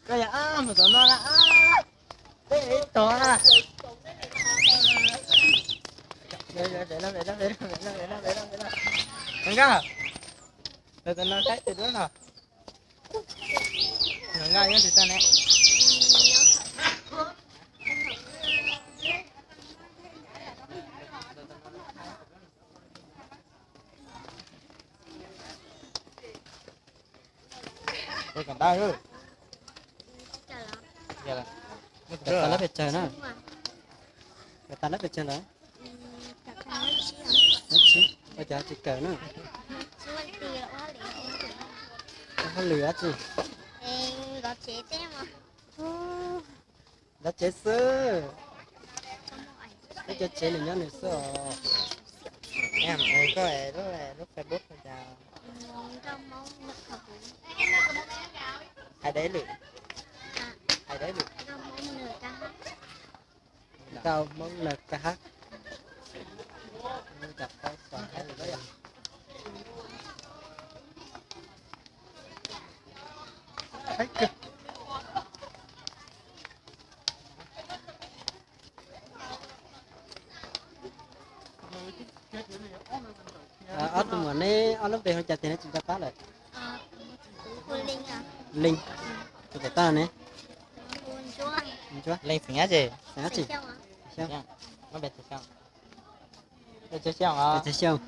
Koj yog mus tom no na, peb ib tog na. Nkaj, los tom no saib tus duab no. Nkaj nyob twg tag ne? Ua kom ntawd. Kawm tag lab pes tsawg na? Kawm tag lab pes tsawg lawm? Lab tsib. Ua cas tsis kawm na? Ua hauj lwm dab tsi? Zov tsev xwb. Peb cov tsev nws nyob nws xwb os. Koj lub Facebook cas? Hais dab lwm? Hais dab lwm? Nkauj Hmoob Nws Ka Hab. Ob tug muam neb ob lub npe hu cas tiag neb tsis nco qab lawm? Leej, tus pem toj ne? Ntsuab. Leej xeem dab tsi? Xeem dab tsi? Xeem Xyooj. Xeem Xyooj.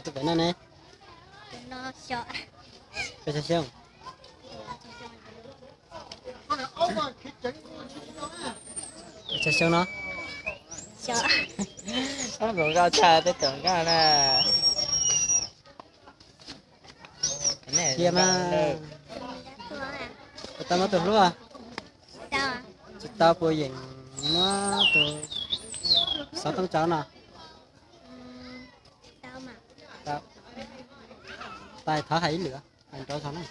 Tus pem no ne? Xeem Xyooj. Xeem Xyooj no. Ob nkauj tshaj tej tus nkauj na. Qhia mas. Puas tau muab tus hlub? Tsis tau, puas yeem muab tus xov tooj tso no? Tais thov hais ib lwm, hais nrov zog na.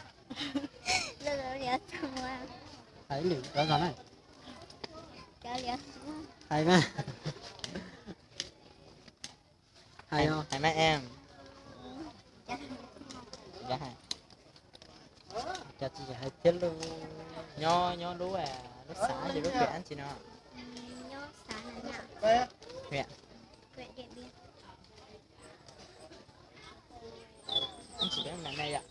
Hais ib lwm nrov zog na. Hais mas. Hais os. Hais mas em. Cas tsis hais thiab lauj. Nyob, nyob lub, lub xav ces lub pem dab tsi no? Tsis peb na yom.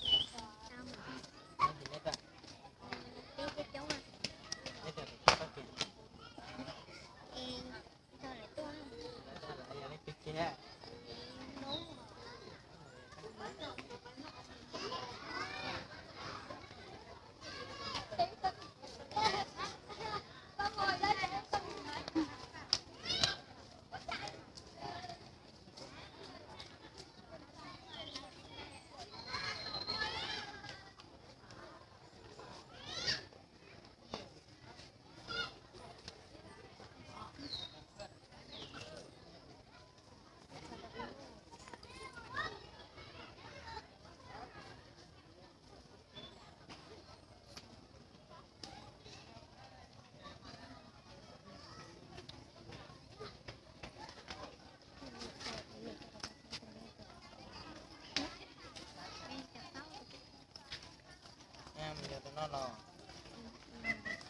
Mus yog tus no los,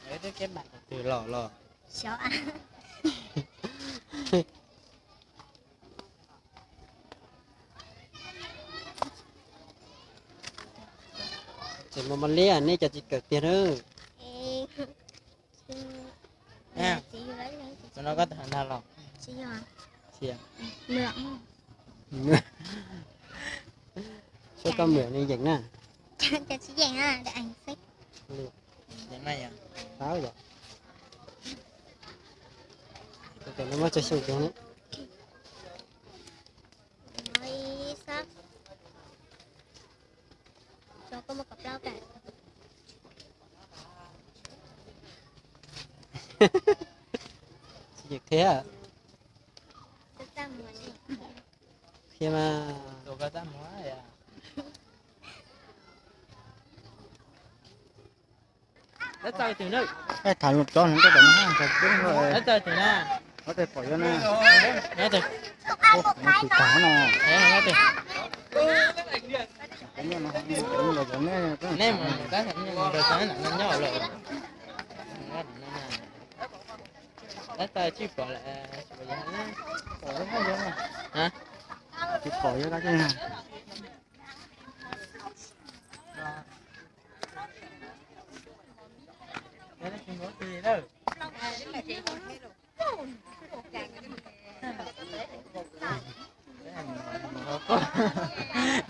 lawv twb keb mam tus twg los los. Tseem mos mos liab, nej cov tsis kawm tiag na. Tus no koj tau nag los? Saib koj mlom ne yeem na. Muab tso xyoo cov ne. Tsis yeem thiab. Qhia mas. Tab txawj tus na. Tham lus cov no, tab tom no, tham lus cov no. Tab txawj tus na. Tab txawj pom yuav na. Tab txawj. Tus tham no. Nej mus tab tom nyob los. Tab txawj tsis pom lawm. Tsis pom yuav na.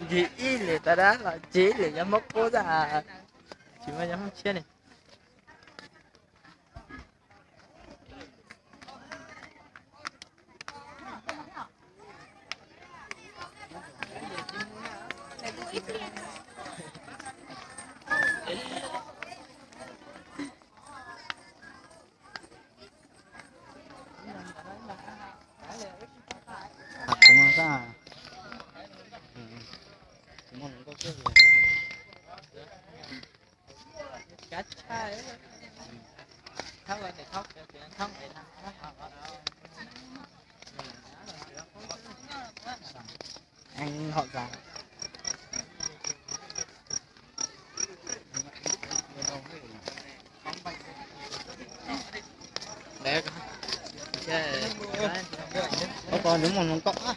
Ncig ib lwm tas dab los ncig ib lwm yog Hmoob qub xwb, tsis muaj yog Hmoob tshiab ne. Anh họ già. Có con đúng một món cọ á.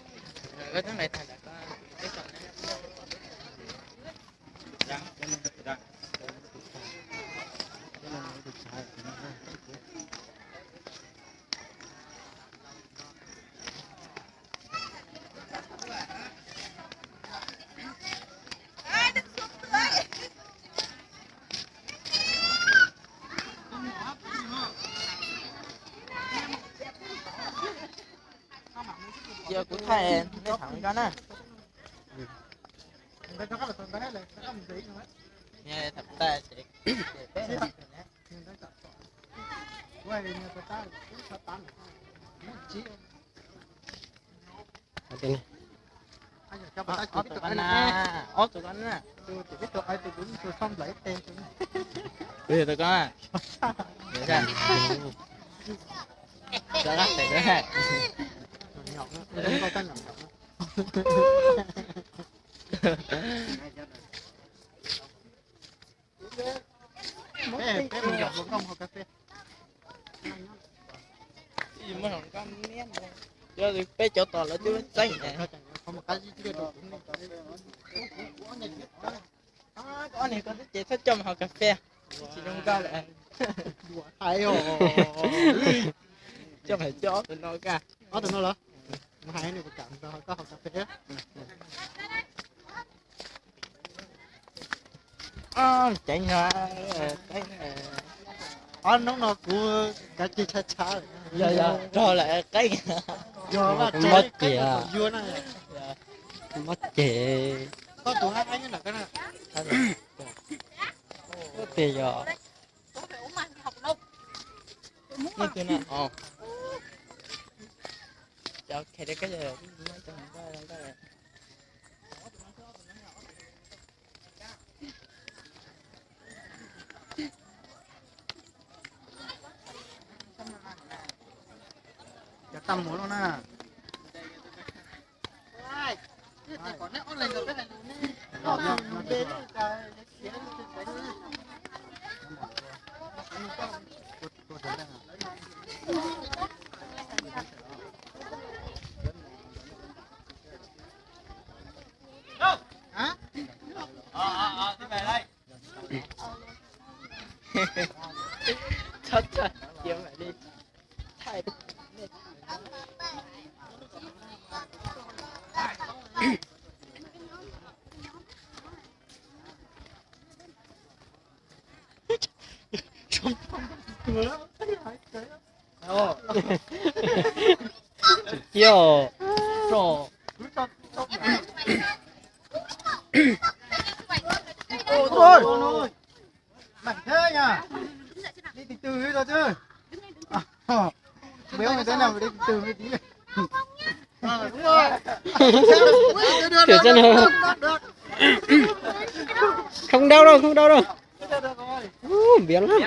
Giờ kuv thaij, nej tham ko na. Tham tas ces peb Ob tug ko na, ob tug ko na. Kuv yog tug ko. Peb cov tos lawv twb txeeb. Ob niag ko twb ces txhob coj mus haus kas fes, tsis zoo nkauj lawm. Coj mus coj ob tug no ka. Ob tug no los? Mus hais nws puas kam koj haus kas fes. Ceev no, ob hnub no kuv kav cia tshav tshav. Yog yog rog lawm qeeb. Yog mob ceg, mob ceg. Koj tus hab nyob nram ko na. Tias yog Cov tag mus lawm na. Txhob txhawj, cia mam li thaij. Cia, tso. Ôi, mệt thế nhỉ? Đi từ từ thôi chứ. Béo người thế nào mà đi từ từ với tí. Kiểu chân hờ. Không đau đâu, không đau đâu. Npiav lawm.